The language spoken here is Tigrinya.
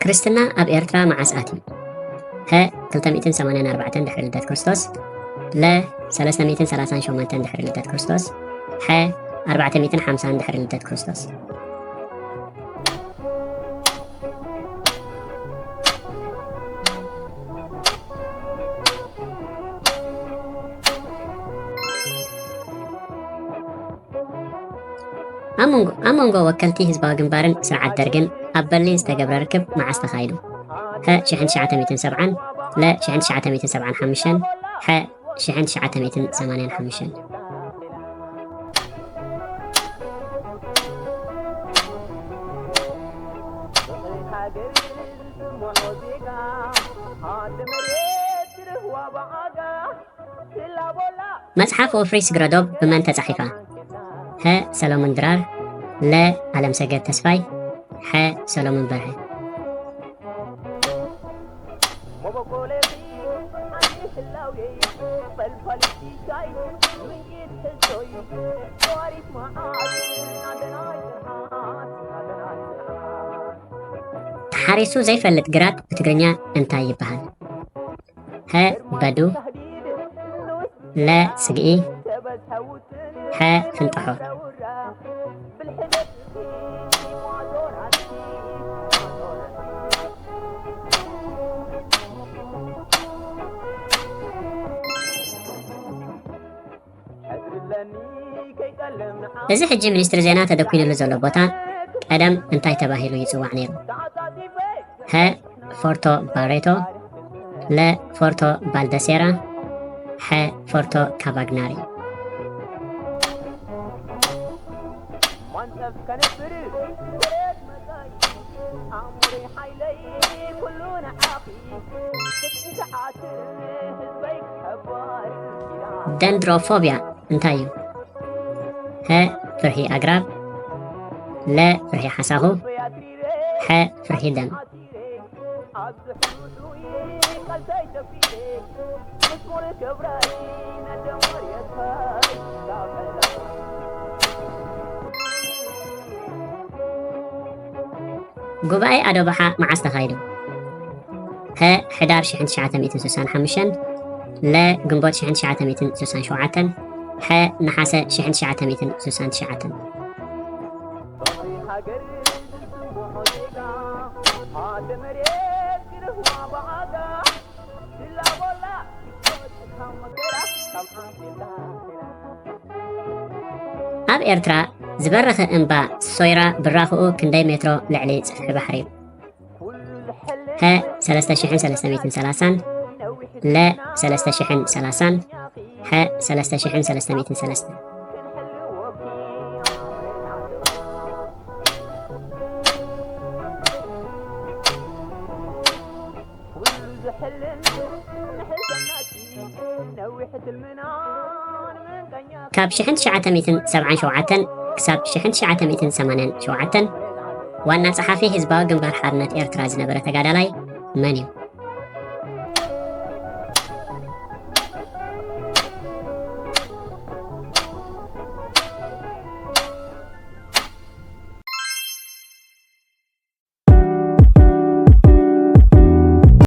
ክርስትና ኣብ ኤርትራ መዓስ ኣትዩ? ሀ ክልተ ሚእትን ሰማንያን ኣርባዕተን ድሕሪ ልደት ክርስቶስ፣ ለ ሰለስተ ሚእትን ሰላሳን ሸሞንተን ድሕሪ ልደት ክርስቶስ፣ ሐ ኣርባዕተ ሚእትን ሓምሳን ድሕሪ ልደት ክርስቶስ። ኣብ መንጎ ኣብ መንጎ ወከልቲ ህዝባዊ ግንባርን ስርዓት ደርግን ኣብ በርሊን ዝተገብረ ርክብ መዓስ ተኻይዱ? ሀ ሽሕን ትሽዓተ ሚእትን ሰብዓን፣ ለ ሽሕን ትሽዓተ ሚእትን ሰብዓን ሓሙሽተን፣ ሐ ሽሕን ትሽዓተ ሚእትን ሰማንያን ሓሙሽተን። መጽሓፍ ወፍሪ ስግረዶብ ብመን ተጻሒፋ? ሀ ሰሎሞን ድራር፣ ለ ኣለምሰገድ ተስፋይ፣ ሐ ሰሎሞን በርሀ። ተሓሪሱ ዘይፈልጥ ግራት ብትግርኛ እንታይ ይበሃል? ሀ በዱ፣ ለ ስግኢ፣ ሐ ፍንጥሖ። እዚ ሕጂ ሚኒስትሪ ዜና ተደኲንሉ ዘሎ ቦታ ቀደም እንታይ ተባሂሉ ይጽዋዕ ነይሩ? ሀ ፎርቶ ባሬቶ፣ ለ ፎርቶ ባልደሴራ፣ ሐ ፎርቶ ካቫግናሪ። ደንድሮፎብያ እንታይ እዩ? ሀ ፍርሒ ኣግራብ፣ ለ ፍርሒ ሓሳኹ፣ ሐ ፍርሒ ደም። ጉባኤ ኣዶባሓ መዓስ ተኻይዱ? ሀ ሕዳር ሽሕን ትሽዓተ ሚእትን ስሳን ሓሙሽተን፣ ለ ግንቦት ሽሕን ትሽዓተ ሚእትን ስሳን ሸውዓተን፣ ሐ ነሓሰ ሽሕን ትሽዓተ ሚእትን ስሳን ትሽዓተን። ኣብ ኤርትራ ዝበረኸ እምባ ሶይራ ብራኽኡ ክንደይ ሜትሮ ልዕሊ ጽፍሒ ባሕሪ እዩ? ሀ ሰለስተ ሽሕን ሰለስተ ሚእትን ሰላሳን፣ ለ ሰለስተ ሽሕን ሰላሳን፣ ሐ ሰለስተ ሽሕን ሰለስተ ሚእትን ሰለስተን። ካብ ሽሕን ትሽዓተ ሚእትን ሰብዓን ሸውዓተን ክሳብ ሽሕን ትሽዓተ ሚእትን ሰማንያን ሸውዓተን ዋና ጸሓፊ ህዝባዊ ግንባር ሓርነት ኤርትራ ዝነበረ ተጋዳላይ መን እዩ?